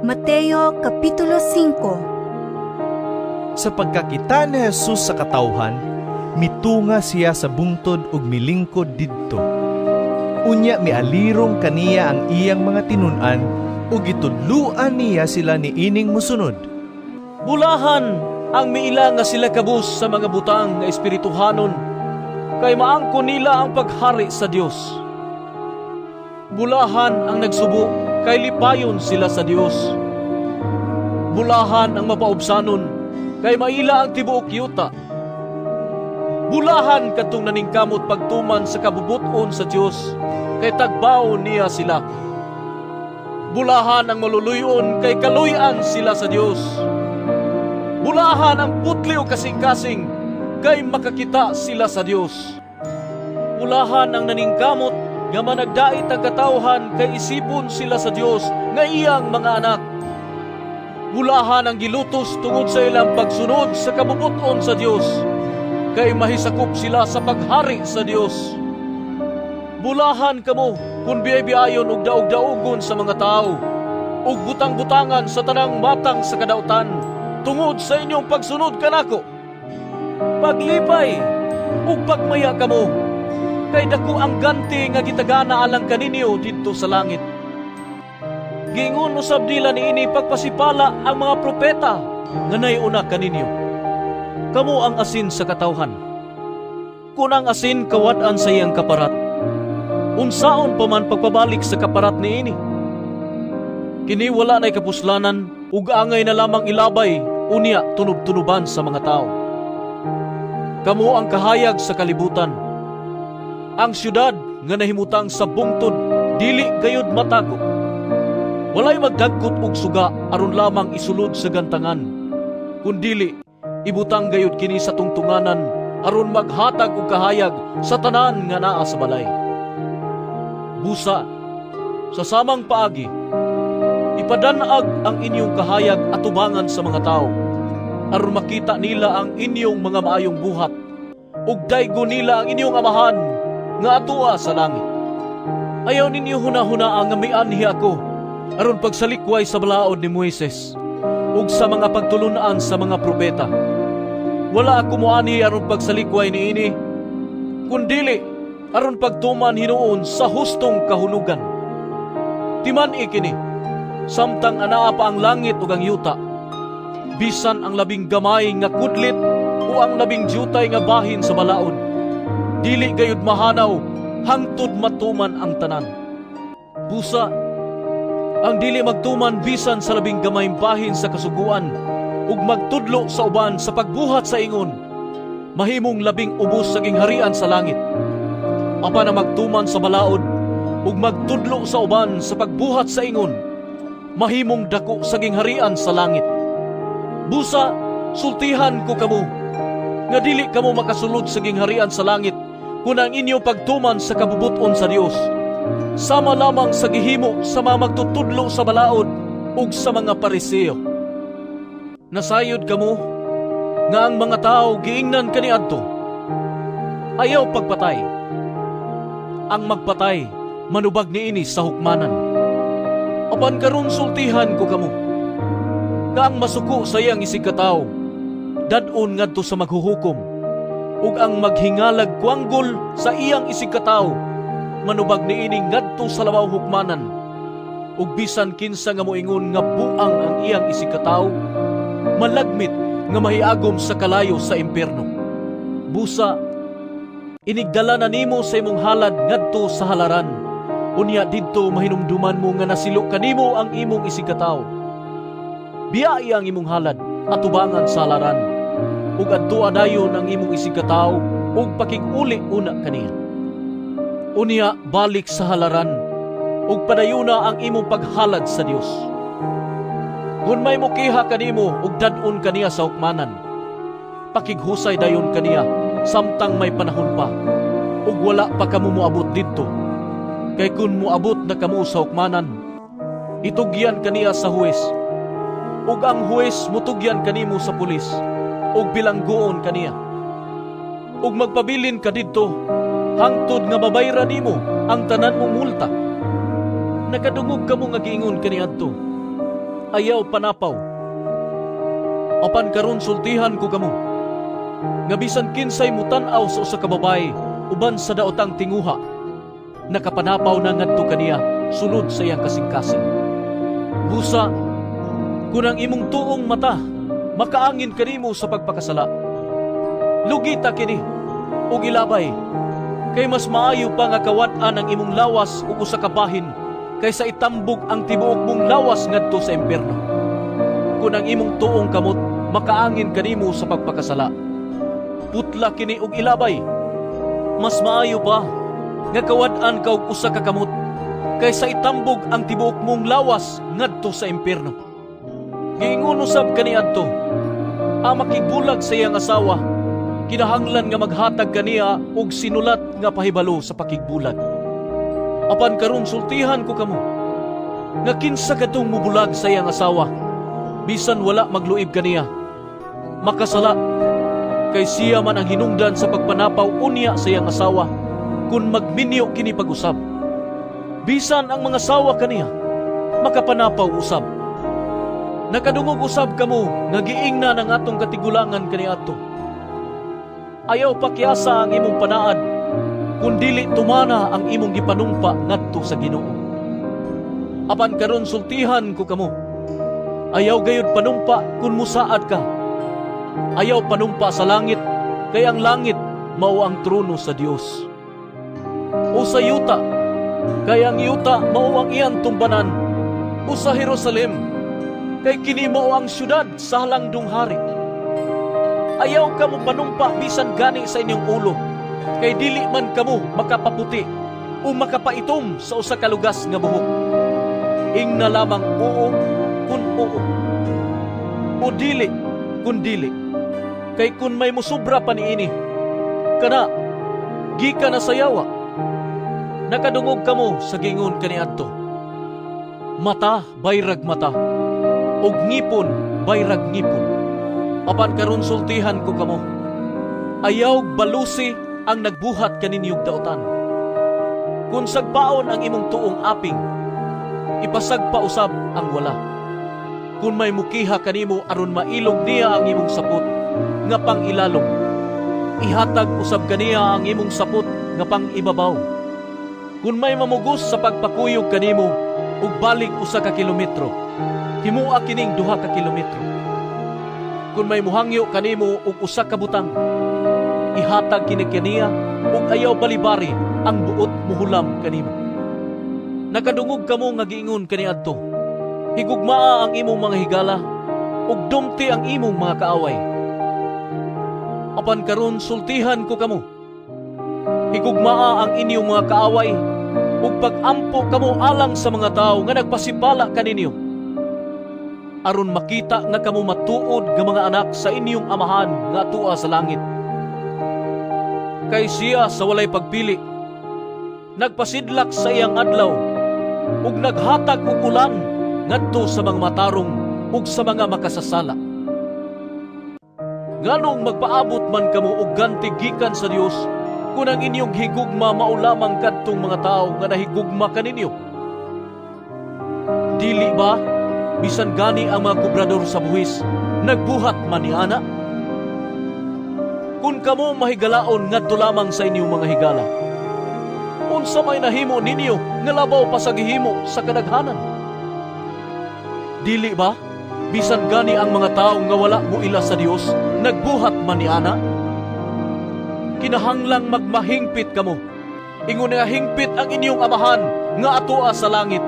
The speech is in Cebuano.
Mateo Kapitulo 5. Sa pagkakita ni Jesus sa katawhan, mitunga siya sa bungtod ug milingkod didto. Unya mialirong kaniya ang iyang mga tinun-an ug gitudluan niya sila niining mosunod. Bulahan ang miila nga sila kabus sa mga butang nga espirituhanon, kay maangkon nila ang paghari sa Dios. Bulahan ang nagsubo, kay lipayon sila sa Dios. Bulahan ang mapaubsanon, kay maila ang tibuok yuta. Bulahan kadtong naningkamot pagtuman sa kabubut-on sa Dios, kay tagbaon niya sila. Bulahan ang maluluy-on, kay kaluy-an sila sa Dios. Bulahan ang putli o kasing-kasing, kay makakita sila sa Dios. Bulahan ang naningkamot nga managdait ang katawhan, kay isipon sila sa Dios nga iyang mga anak. Bulahan ang gilutos tungod sa ilang pagsunod sa kabubut-on sa Dios, kay mahisakop sila sa paghari sa Dios. Bulahan kamo kung biyay-biyayon ug daog-daogon sa mga tao, ug butang-butangan sa tanang matang sa kadautan tungod sa inyong pagsunod kanako. Paglipay ug pagmaya kamo, kay dako ang ganti nga gitagana alang kaninyo didto sa langit. Giingon usab nila niini pagpasipala ang mga propeta nga naiuna kaninyo. Kamo ang asin sa katawhan. Kung ang asin kawad-an sa iyang kaparat, unsaon pa man pagpabalik sa kaparat niini? Kini wala na'y kapuslanan ug angay na lamang ilabay, unya tunob-tunoban sa mga tao. Kamo ang kahayag sa kalibutan. Ang syudad nga nahimutang sa bungtod dili gayud matago. Walay magdagkot og suga aron lamang isulod sa gantangan, kundili ibutang gayud kini sa tungtunganan aron maghatag og kahayag sa tanan nga naa sa balay. Busa, sa samang paagi, ipadan-ag ang inyong kahayag atubangan sa mga tao, aron makita nila ang inyong mga maayong buhat ug daygon nila ang inyong Amahan nga atua sa langit. Ayaw ninyo hunahunaa nga mianhi ako aron pagsalikway sa balaod ni Moises ug sa mga pagtulun-an sa mga propeta. Wala ako moanhi aron pagsalikway niini, kundili aron pagtuman hinuon sa hustong kahulugan. Timan-i kini, samtang anaa pa ang langit ug ang yuta, bisan ang labing gamay nga kudlit o ang labing dyutay nga bahin sa balaod, dili gayud mahanaw hangtod matuman ang tanan. Busa, ang dili magtuman bisan sa labing gamayng bahin sa kasuguan ug magtudlo sa uban sa pagbuhat sa ingon, mahimong labing ubos sa gingharian sa langit. Apan ang magtuman sa balaod ug magtudlo sa uban sa pagbuhat sa ingon, mahimong dako sa gingharian sa langit. Busa, sultihan ko kamo nga dili kamo makasulod sa gingharian sa langit kung ang inyo pagtuman sa kabubut-on sa Dios sama lamang sa gihimo sa mga magtutudlo sa balaod ug sa mga Pariseo. Nasayod kamo nga ang mga tao giingnan kaniadto, 'Ayaw pagpatay. Ang magpatay manubag niini sa hukmanan.' Apan karon sultihan ko kamo nga ang masuko sa iyang isigkatawo, dad-on ngadto sa maghuhukom, ug ang maghingalag kuanggol sa iyang isigkatawo, manubag niini ngadto sa labaw hukmanan. Ug bisan kinsa nga moingon nga buang ang iyang isigkatawo, malagmit nga mahiagom sa kalayo sa impierno. Busa, inigdala na nimo sa imong halad ngadto sa halaran, unya didto mahinumduman mo nga nasilo kanimo ang imong isigkatawo. Biyai ang imong halad atubangan sa halaran, ug adtoa dayon ang imong isigkatawo ug pakig-uli una kaniya. Unya balik sa halaran ug padayuna ang imong paghalad sa Dios. Kung may mukiha kanimo ug dad-on kaniya sa hukmanan, pakighusay dayon kaniya samtang may panahon pa ug wala pa kamo moabot didto. Kay kun moabot na kamo sa hukmanan, itugyan kaniya sa huwes, ug ang huwes mutugyan kanimo sa pulis ug bilanggoon kaniya. Ug magpabilin ka didto hangtod nga mabayran nimo ang tanan mong multa. Nakadungog kamo nga giingon kaniadto, Ayaw panapaw. Apan karon sultihan ko kamo nga bisan kinsay mutan-aw sa usa ka babaye uban sa daotang tinguha, nakapanapaw na ngadto kaniya sulod sa iyang kasing-kasing. Busa, kun ang imong tuong mata makaangin kanimo sa pagpakasala, lugita kini ug ilabay, kay mas maayo pa nga kawad-an ang imong lawas ug usa ka bahin kaysa itambog ang tibuok mong lawas ngadto sa impierno. Kun ang imong tuong kamot makaangin kanimo sa pagpakasala, putla kini ug ilabay. Mas maayo pa nga kawad-an ka og usa ka kamot kaysa itambog ang tibuok mong lawas ngadto sa impierno. Giingon usab kaniadto, ang makigbulag sa iyang asawa, kinahanglan nga maghatag kaniya og sinulat nga pahibalo sa pakigbulag. Apan karon sultihan ko kamo nga kinsa kadtong mubulag sa iyang asawa, bisan wala magluib kaniya, makasala, kay siya man ang hinungdan sa pagpanapaw unya sa iyang asawa kung magminyo kini pag-usab. Bisan ang mga sawa kaniya, makapanapaw usab. Nakadungog usab kamo nga giingnan ang atong katigulangan kaniadto: 'Ayaw pakyasa ang imong panaad kun dili tumana ang imong gipanumpa ngadto sa Ginoo.' Apan karon sultihan ko kamo: Ayaw gayud panumpa kun musaad ka. Ayaw panumpa sa langit, kay ang langit mao ang trono sa Dios. O sa yuta, kay ang yuta mao ang iyang tumbanan. O sa Jerusalem, kay kini mao ang syudad sa halangdong hari. Ayaw kamo panumpa bisan gani sa inyong ulo, kay dili man kamo makapaputi o makapaitom sa usa ka lugas nga buhok. Ingna lamang oo kun oo, o dili kun dili. Kay kun may musubra pa niini, kana gikan na sa yawa. Nakadungog kamo sa giingon kaniadto: 'Mata bayrag mata, ug ngipon bayrag ngipon.' Apan karon sultihan ko kamo: Ayaw balusi ang nagbuhat kaninyog daotan. Kung sagpaon ang imong tuong aping, ipasagpa usab ang wala. Kung may mukiha kanimo aron mailog niya ang imong sapot nga pang-ilalom, ihatag usab kaniya ang imong sapot nga pang-ibabaw. Kung may mamugos sa pagpakuyog kanimo ug balig 1 ka kilometro, himoa kining 2 ka kilometro. Kung may muhangyo kanimo og usa ka butang, ihatag kini kaniya ug ayaw balibari ang buot muhulam kanimo. Nakadungog kamo nga giingon kaniadto: 'Higugmaa ang imong mga higala ug dumti ang imong mga kaaway.' Apan karon sultihan ko kamo: Higugmaa ang inyong mga kaaway ug pag-ampo kamo alang sa mga tawo nga nagpasipala kaninyo, aron makita nga kamo matuod nga mga anak sa inyong Amahan nga atua sa langit. Kay siya sa walay pagpili nagpasidlak sa iyang adlaw ug naghatag og ulan ngadto sa mga matarong ug sa mga makasasala. Nganong magpaabot man kamo og ganti gikan sa Dios kung ang inyong higugma mao lamang kadtong mga tawo nga nahigugma kaninyo? Dili ba bisan gani ang mga kobrador sa buhis nagbuhat man niana? Kung kamo mahigalaon ngadto lamang sa inyong mga higala, unsa may nahimo ninyo nga labaw pa sa gihimo sa kadaghanan? Dili ba bisan gani ang mga tawo nga wala moila sa Dios nagbuhat man niana? Kinahanglang magmahingpit kamo, ingon nga hingpit ang inyong Amahan nga atoa sa langit.